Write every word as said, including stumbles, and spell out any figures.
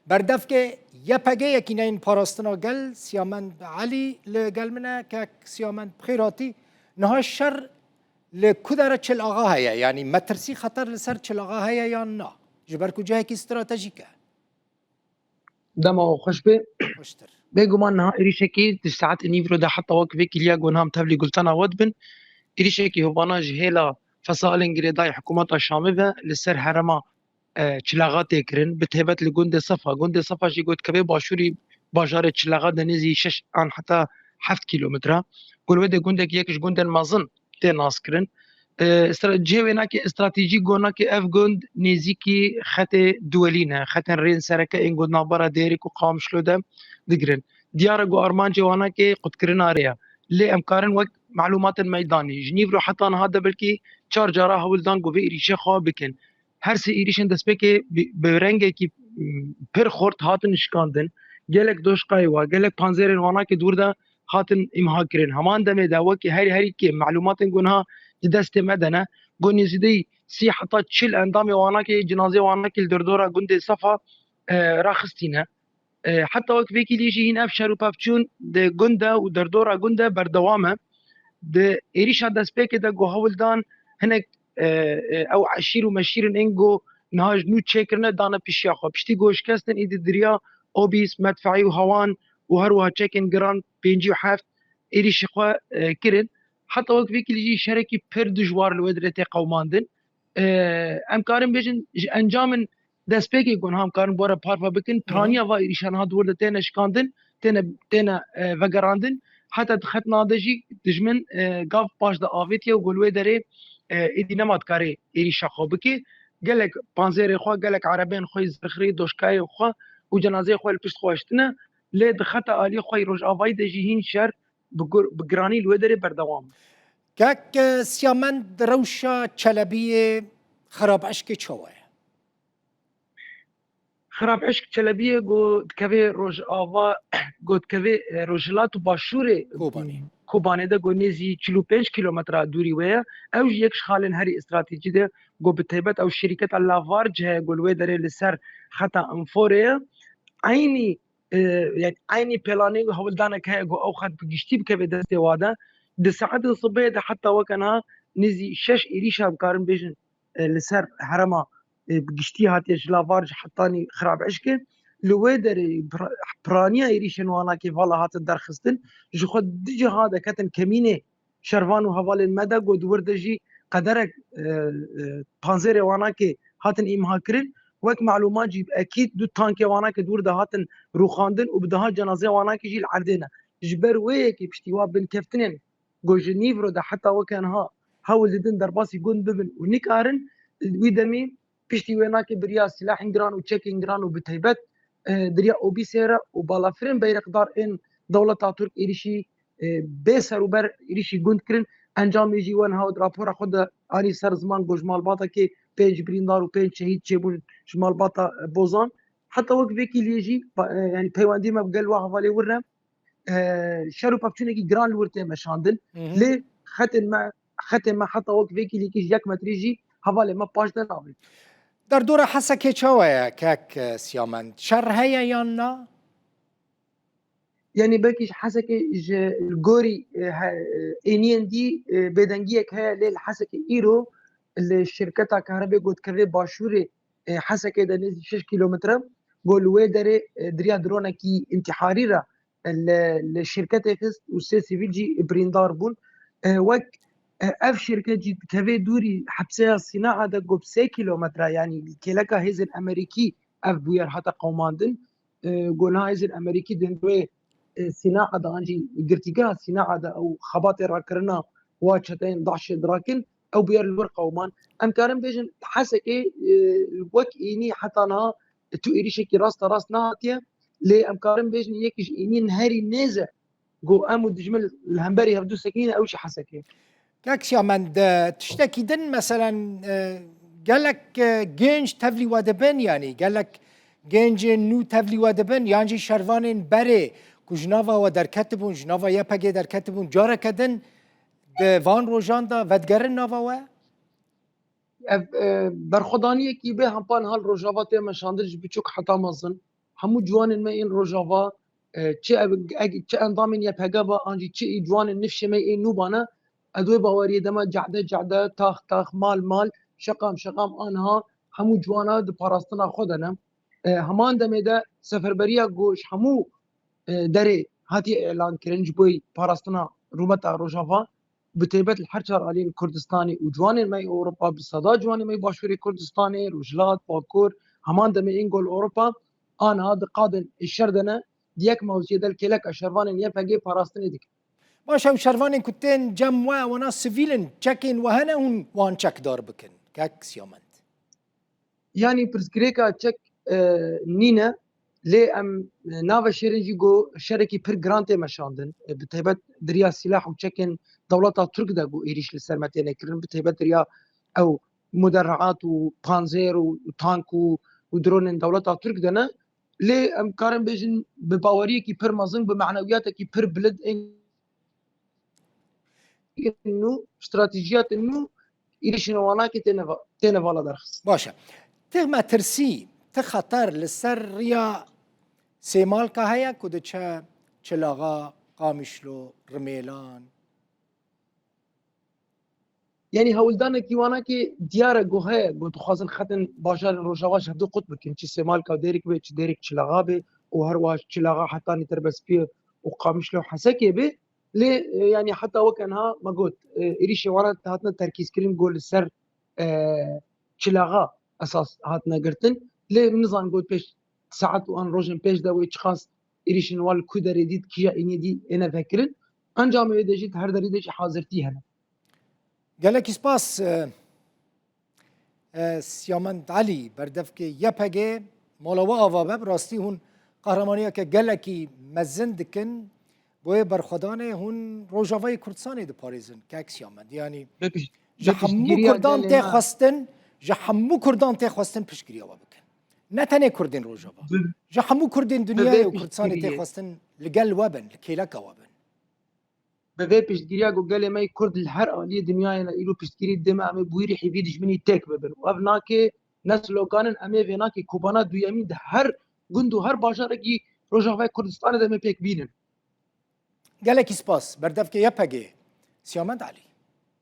Berdevkê Y P G yekîneyên parastina gel Siyamend Elî li gel min e. Kek Siyamend, bi xêr hatî. Niha şer li ku dere Çil Axa heye? Yanî metirsî, xeter li ser Çil Axa heye yan na? Ji ber ku cihekî stratejîk e. Dema we xweş be. Xweştir. Bêguman niha êrîşekî di saetê nîvro de heta wek vê kîliya ku niha em tevlî gultena we dibin, êrîşekî hovana ji hêla fesalên girêdayî hikûmeta Şamê ve li ser herêma, e, Çil Axa tê kirin, bi taybet li gundê Sefa. Gundê Sefa jî ku dikeve başûrî bajarê Çil Axa de nêzî şeş an heta heft kîlometre. Ku li wê de gundek yek ji gundên mezin tê naskirin. E, stra-, cihê wênakê stratejîk gonakê ev gund nêzîkî xetê duwelî ne, xetên rêyên sereke ên ku navbera Dêrîk û Qamişlo de digirin. Diyar e ku armancê wanakê qutkirina rê ye. Lê em karin wek malûmatên meydanî ji nîvro heta niha de belkî çar cara hewl dan ku vê êrîşê xwe bikin. Her sê êrîşên destpêkê bi, bi rengekî, m, pir xurt hatin şikandin. Gelek doşkayê wa, gelek panzêrên wanakê dûr de hatin îmha kirin. Heman demê de wekî herî herî kêm malûmatên ku niha di destê me de ne, ku nêzîdeyî sî heta çil endamê wanakê, cinazê wanakê li derdora gundê Sefa, e, raxistîne. E, heta wek vêkî lî jî hîn ev şer û pevçûn di gund de û derdora gund de berdewam e. Di êrîşa destpêkê de ku hewl dan hinek, e, e, ew eşîr û meşîrin ên ku niha ji nû çêkirine dane pişiya xwe. Piştî ku şikestin, îdî di riya obîs, medfeî û hewan û her wiha çekên giran pêncî û heft êrîşê xwe, e, kirin. Heta wek vêkî lî jî şerekî pir dijwar li wê derê tê qewimandin. E, em karin bêjin ji encamên destpêkê ku niha em karin bi we re parve bikin, Hı hı. piraniya va êrîşan niha di wir de têne şikandin, têne, têne, e, vegerandin. Heta di xetna de jî dijmin, e, gav paş de avêtiye û ku li wê derê, e, êdî nema dikarê êrîşa xwe bike. Gelek panzêrê xwe, gelek erebeyên xwe yê zirxirî, doşkayê xwe û cenazeyê xwe li pişt xwe hiştine. Lê di xeta aliyê xwe yê rojavayî de jî hîn şer bi gur-, bi giranî li wê derê berdewam e. Kek, e, Siyamend, rewşa Çelebiyê, Xirab Eşkê çawa ye? Xirab Eşk Çelebiyê ku dikeve Rojava, ku dikeve, e, Rojhilat û Başûrê Kobanê. Kobanê de ku nêzî çil û pênc kîlometre dûrî wê ye. Ew jî yek ji xalên herî stratejî de ku bi taybet ew şirketa Lavarc heye ku li wê derê li ser xeta Înforê ye. Eynî, e, yani eynî planê û hewldanek heye ku ew xet bi giştî bikeve destê wa de. Di saetên sibê de heta weke niha nêzî şeş êrîşa, em karin bêjin, e, li ser herêma, e, bi giştî hatiye ji Lavarc hetanî Xirab Eşkê. Li wê derê pir-, piraniya êrîşên wanakê vala hatin derxistin. Ji xwe di ciha de ketin kemînê şervan û hevalên me de, ku di wir de jî qederek, e, e, panzêrê wanakê hatin îmha kirin. Wek malûmat jî, ekîd du tankê wanakê di wir de hatin rûxandin û bi deha cenazê wanakê jî li erdê ne. Ji ber wê yekê piştî wa binkeftinên ku ji nîvro de heta weke niha hewl didin derbasî gund bibin û nikarin, wî demî piştî wênakê bi riya silahên giran û çekên giran û bi taybet, e, di riya obîsê re û balafirên beyrexdar ên dewleta Tirk êrîşî, e, bê serûber êrîşî gund kirin. Encamê jî we niha di rapora xwe de anî ser ziman ku ji malbatekê pênc birîndar û pênc şehîd çêbûn ji malbata, e, Bozan. Heta wek vêkî lê jî, pa-, e, yani peywendiyê me bi gel wa hevalê wir ne. E, şer û pevçûnekî giran li wir tê meşandin. Hı hı. Lê xetên me, xetên me heta wek vêkî lêkî ji yek metrî jî hevalê me paş de navê. Derdora Hesekê çawa ye, kek, e, Siyamend? Şer heye yan na? Yani belkî ji Hesekê ji gorî, e, he, e, êniyên dî, e, bêdengiyek heye, lê li Hesekê îro li şirketa kahrebê ku dikeve başûrê, e, Hesekê de nêzî şeş kîlometre, ku li wê derê, e, di riya dronekî întiharî re, e, li, li şirketê xist û sê sivîl jî birîndar bûn. E, wek, e, ev şirket jî dikeve dûrî hepseya Sînaa de ku bi sê kîlometre, yanî kêleka hêzên Amerîkî ev bûyer hate qewimandin. E, ku niha hêzên Amerîkî di hundirê, e, Sînaa de an jî girtîgeha Sînaa de ew xebatê rakirina wa çeteyên DAIŞê dirakin, ew bûyer li wir qewiman. Em karin bêjin Hesekê, e, wek ênî heta niha tu êrîşekî rasta rast nehatiye, lê em karin bêjin yekî ji êniyên herî nêz e ku em û dijmin li hemberî hevdû sekinîne, ew jî Hesekê. Kek Siyamend, e, tiştekî din, meselen, e, gelek, e, gênc tevlî we dibin, yanî gelek gêncên nû tevlî we dibin, yan jî şervanên berê ku ji nava we derketibûn, ji nava Y P G derketibûn, careke din di van rojan de vedigerin nava we? Ev, e, berxwedaniyekî bê hempa niha li Rojava tê meşandin ji biçûk heta mezin. hemû ciwanên me ên Rojava, e, çi ev, eg-, çi endamên Y P G ba, an jî çi î ciwanên nifşê me ê nû bane, ez wê baweriyê de me cehde cehde, tax tax, mal mal, şeqam şeqam aniha hemû ciwana di parastina xwe de ne. E, heman demê de seferberiya ku ji hemû, e, derê hatiye îlan kirin ji bo parastina rûmeta Rojava, bi taybet li her çar aliyên Kurdistanê û ciwanên me yê Ewropa, bi seda ciwanên me yê Başûrê Kurdistanê, Rojhilat, Bakur, heman demê ên gol Ewropa, aniha di qadên şer de ne, di yek mewziyê de li kêleka şervanên Y P G parastinê dikin. Baş, ew şervanên ku tên cem we, wana sivîl in, çekên we hene hûn wan çekdar bikin, kek Siyamend? Yanî pirsgirêka çek, e, nîne, lê em, e, nave şêrin jî ku şerekî pir giran tê meşandin. E, bi taybet di riya sîlah û çekên dewleta Tirk de ku êrîş li ser me têne kirin, bi taybet di riya ew muderreat û panzêr û, û tank û, û dronên dewleta Tirk de ne. Lê em karin bêjin bi baweriyekî pir mezin, bi manewiyatekî pir bilind ên nû, stratejiyatên nû, êrîşên wanakê têne va-, têne vala derxist. Baş e. Ti metirsî, ti xeter li ser riya Sêmalka heye ku diçe Çilaxa, Qamişlo, Rimêlan? Yanî hewldanekî wanakê diyar e ku heye, ku dixwazin xetên bajarên Rojava ji hevdu qut bikin, çi Sêmalka û Dêrik be, çi Dêrik Çilaxa be û her wiha Çilaxa, Hetanî, Terbespiyê û Qamişlo û Hesekê be. Lê, e, yanî heta weke niha me got, e, êrîşê wana hatine terkîzkirin ku li ser, e, Çilaxa esas hatine girtin. Lê min nizan got pêş saet û an rojên pêş de wê çiqas êrîşên wan li ku derê dît, kîja înê dî êne vekirin. Encamê wê de jî di her derî de jî hazirtî hene. Gelekî spas, e, e, Siyamend Elî, berdevkê Y P G, mala we ava be, bi rastî hûn qehremaniyeke gelekî mezin dikin. Bo yê berxwedanê hûn Rojavayê Kurdistanê diparêzin, kek Siyamend. Yanî Bi pişt-, ji bi hemû piştgiriya Kurdan gelê tê me. Xwestin, ji hemû Kurdan tê xwestin piştgiriya we bikin. Ne tenê Kurdên Rojava. Bi-, Ji hemû Kurdên bi vê dinyayê û Kurdistanê tê piştgiriyê. Xwestin li gel we bin, li kêleka we bin. Bi vê piştgiriya ku gelê me yê Kurd li her aliyê dinyayê ne îro piştgirî dide me, em ê bi wî rihî vî dijminî têk bibin. Û ev nake ne slogan in, em ê vê nake kobana duyemîn di her gund û her bajarekî Rojavayê Kurdistanê de em ê pêk bînin. Gelekî spas. Berdevkê Y P G, Siyamend Elî.